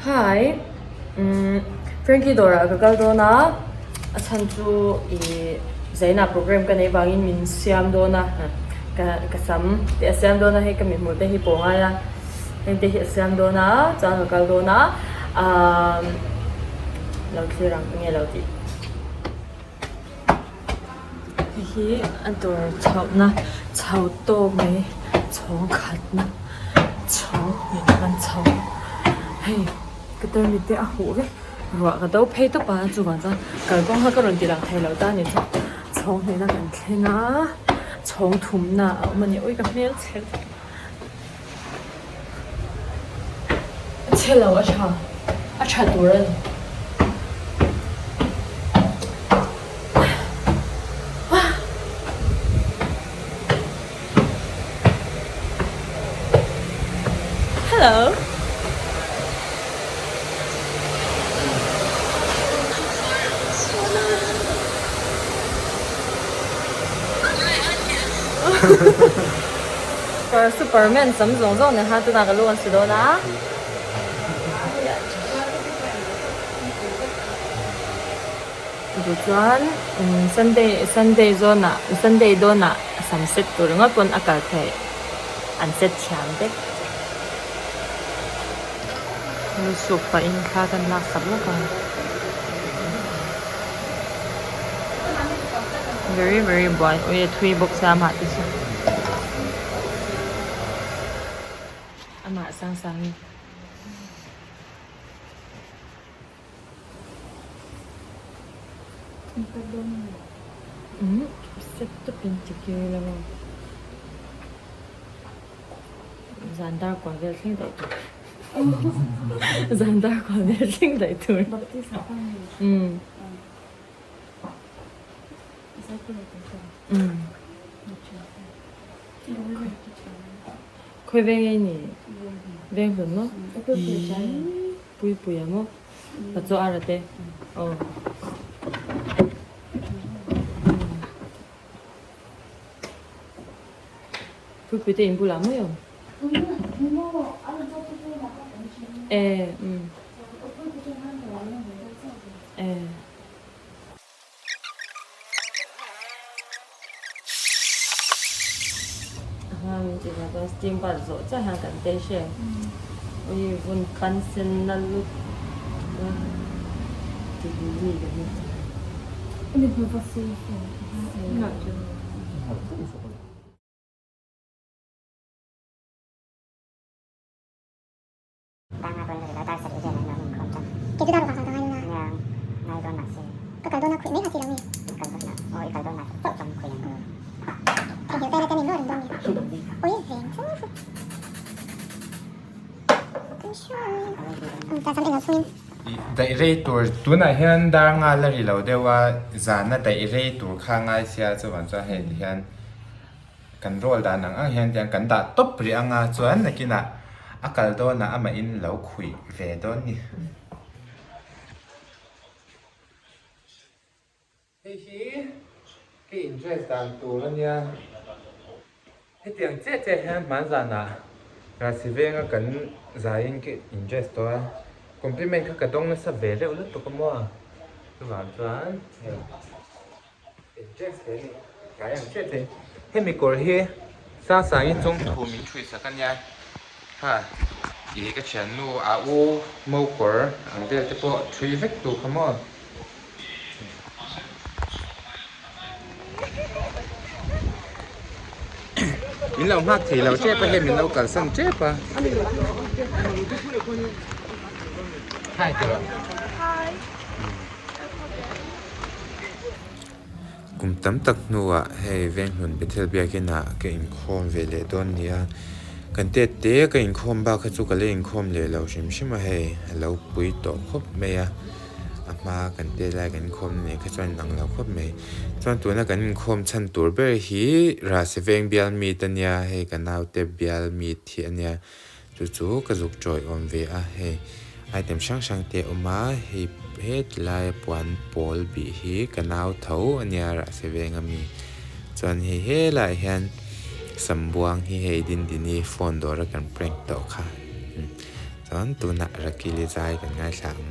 Hi umm Frankie dawrah ka kal dawn a a chhan chu ih zaina program ka neih vangin min siam dawn a ka ka sam te a siam dawn a hei ka mihmul te hi pawh ngai a heng te hi a siam dawn a chuan ka kal dawn a ahh lo thlir ang enge lo tih. Hei hi a dawr chhohna chho tawk mai chhawng khatna chhawng hnih kan chho hei ka tarmit te a huh vek ruah ka do phei tawp a chuvang chuan kalkawng kha ka rawn ti lang thei lo ta a ni chu chhawng hnihna kan thleng a chhawng thumna a awm a ni ui ka hmel chhe Chhe lo a tha, a tha tur a ni. Hello. Superman sam zawng zawng nen khan tunah ka lu an su dawn a. Chu chuan Sunday Sunday zawnah Sunday dawnah sam set tur ringawt pawn a kal theih an set thiam vek. Lu suk pahin thla kan lak sak lawk a. Very very buai ui a thui bawk sia amah te chu amah sang sang in umm step tawp in ti kir ila maw zan dar kual vel thleng daih tur zan dar kual vel thleng daih tur umm. Khawi veng nge ni? Veng hlun maw? Pui pui a maw? Pa chaw ara te. Aw. Pui pui te in bulah mai awm. E um. E. A min tih vang chuan steam bath zawh chiah hian kan tei hre ui vun pan sen na lut a ti mi kan ni. Daih rei tur tunah hian dar nga la ri lo deuh a zana daih rei tur kha ngai sia chuvang chuan hei ti hian. Kan roll dan ang ang hian tiang kan dah tawp rih anga chuan nakinah a kal dawnah amahin lo khuih ve dawn ni. Hei hi ka interest dan tur a nia. Hetiang chiah chiah hian hmanzanah Rasi venga kan zaiin ka interest tawh a, compliment kha ka dawng nasa ve reuh lutuk a maw. Chuvang chuan hei. Hemi kawr hi Sangsangi chung thu min ṭhui sak a nia ha ih ka thiannu a u mo kawr ang vel te pawh ṭhui vek tur kha maw. Min lo nghak thei lo tep a hei min lo kalsan tep a. Hi ti rawh. Kum tam tak hnuah hei Venghlun Bethel biakinah ka inkhawm ve leh dawn ni a, kan tet te ka inkhawm bak kha chu ka la inkhawm leh lo hrim hrim a hei, a lo pui tawh khawp mai a, a hma kan tet lai kan inkhawm na nen kha chuan inang lo khawp mai. Chuan tuna kan inkhawm chhan tur ber hi Rasi Veng bial meet a nia, hei ka naute bial meet hi a nia. Chu chu ka zuk tawiawm ve a, hei item hrang hrang te a awm a, hei hetilaia puan pawl bih hi ka nau tho a nia rahse veng ami chuan hei helaiah hian sambuang hi hei dindini phone dawra kan prank tawh kha. Chuan tunah Rakili zai kan ngaithla ang.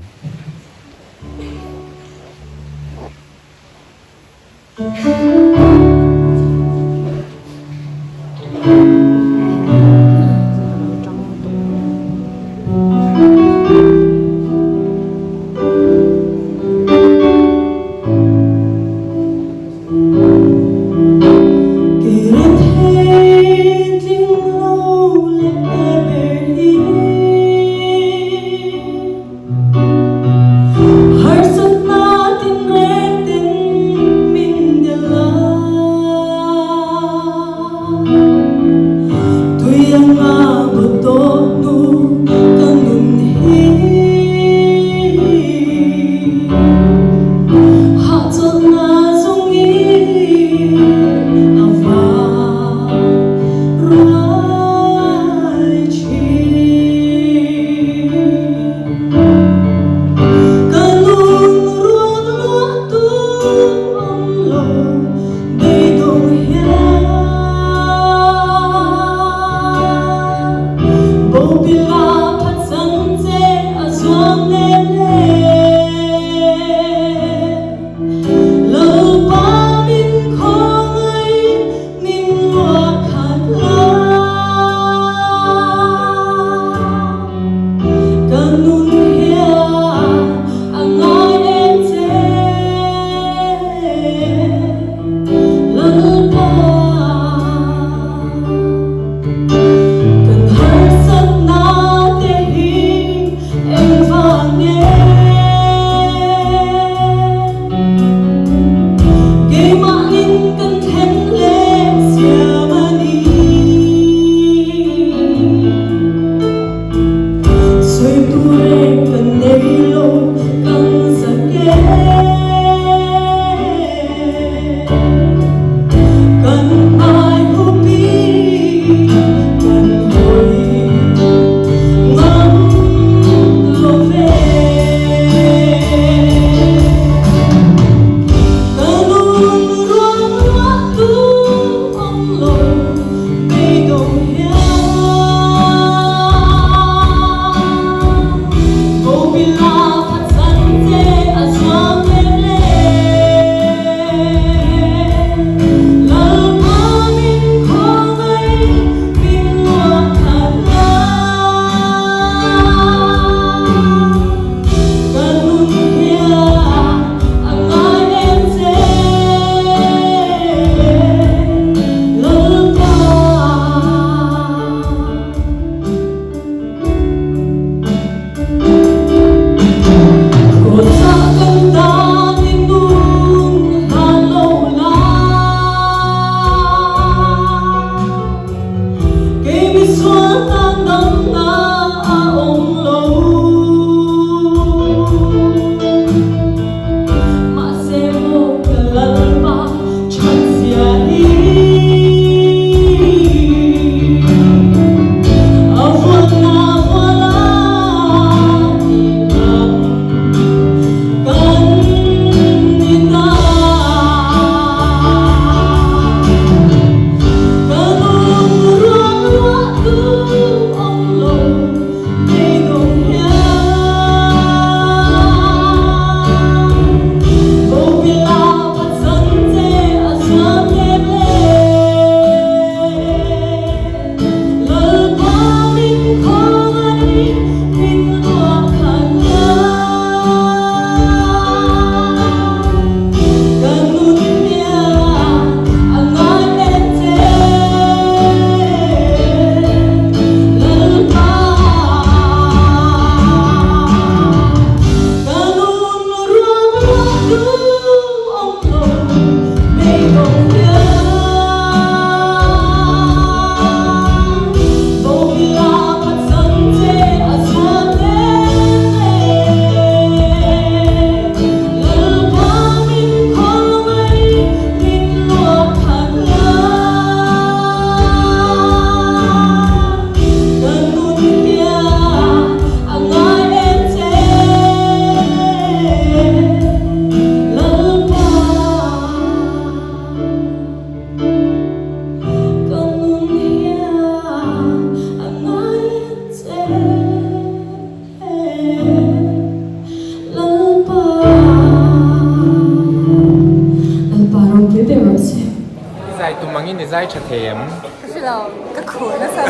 Vangin i zai tha thei em? Ka hre lo, ka khur nasa.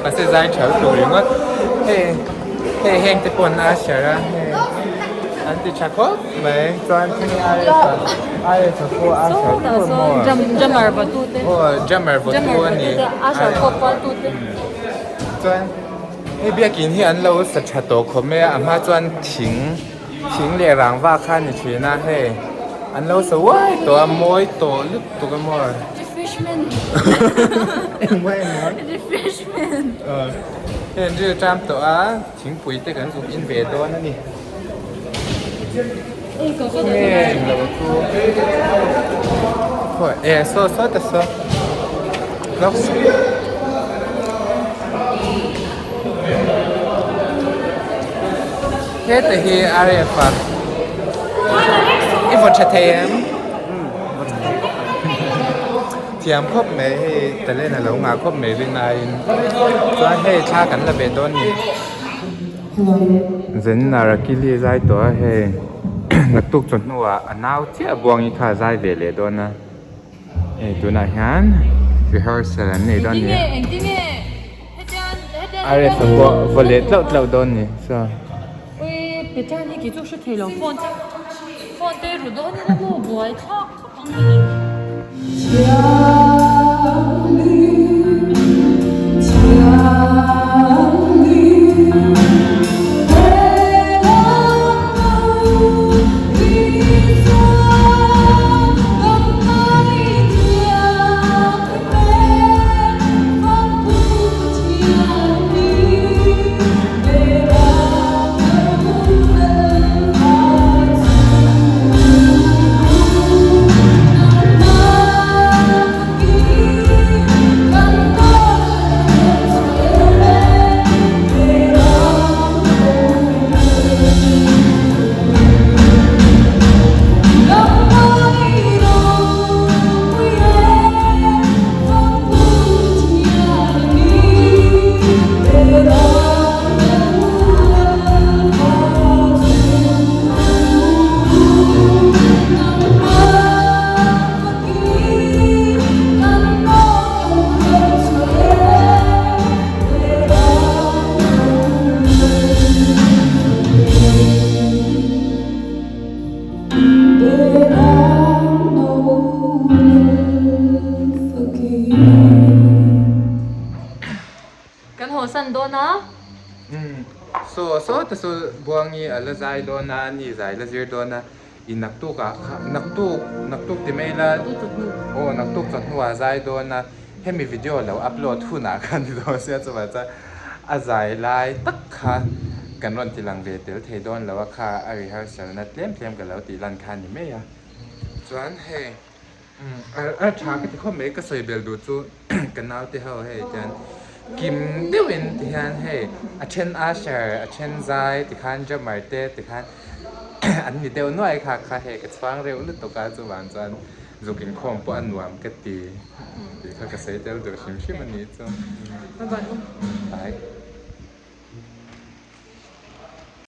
Mahse zai tha lutuk ringawt. Hei hei heng te pawh an usher a, hei an ti tha khawp mai. Chuan khami RS a RS a pawh usher tur maw? Drummer va tu te. Aw drummer va tu a ni. Usher pawh kual tu te. Chuan hei biakin hi an lo sa tha tawh khawp mai a, a hma chuan thing. Thing leh rangva kha a ni thin a hei an lo sa uai tawh a mawi tawh lutuk a maw. Refreshment. Engmah engmah. Refreshment. Hei an ril ṭam tawh a thingpui te kan zuk in ve dawn a ni. Nge lo chu khawi e saw saw ta saw. Heta hi RF a i vaw tha thei em? Thiam khawp mai hei talent a lo ngah khawp mai rin aiin chuan hei thla kan la ve dawn ni. Zenna Rakili zai tawh a hei naktuk chawhnuah a nau chiah buangi kha a zai ve leh dawn a. Hei tunah hian rehearsal an nei dawn ni a ref a pawh vaw leh tlauh tlauh dawn ni so. Kan haw san dawn a. Saw saw te saw Buangi a la zai dawn a, ani zai la zir dawn a. I naktuk ah kha naktuk naktuk ti mai ila aw naktuk chawhnu ah zai dawn a hemi video lo upload hun ah khan ni dawn sia chuvang chuan a zai lai tak kha kan rawn ti lang ve tel thei dawn lo a kha a rehearsal na tlem tlem ka lo tih lan kha ni mai a chuan hei A tha ka ti khawp mai ka sawi bel duh chu ka naute ho hei tian kim deuhin ti hian hei a then usher a then zai ti khan drummer te ti khan an ni deuh nuai kha kha hei ka chhuang reuh lutuk a chuvang chuan zuk inkhawm pawh a nuam ka ti tih kha ka sawi tel duh hrim hrim a nih chu. Bye.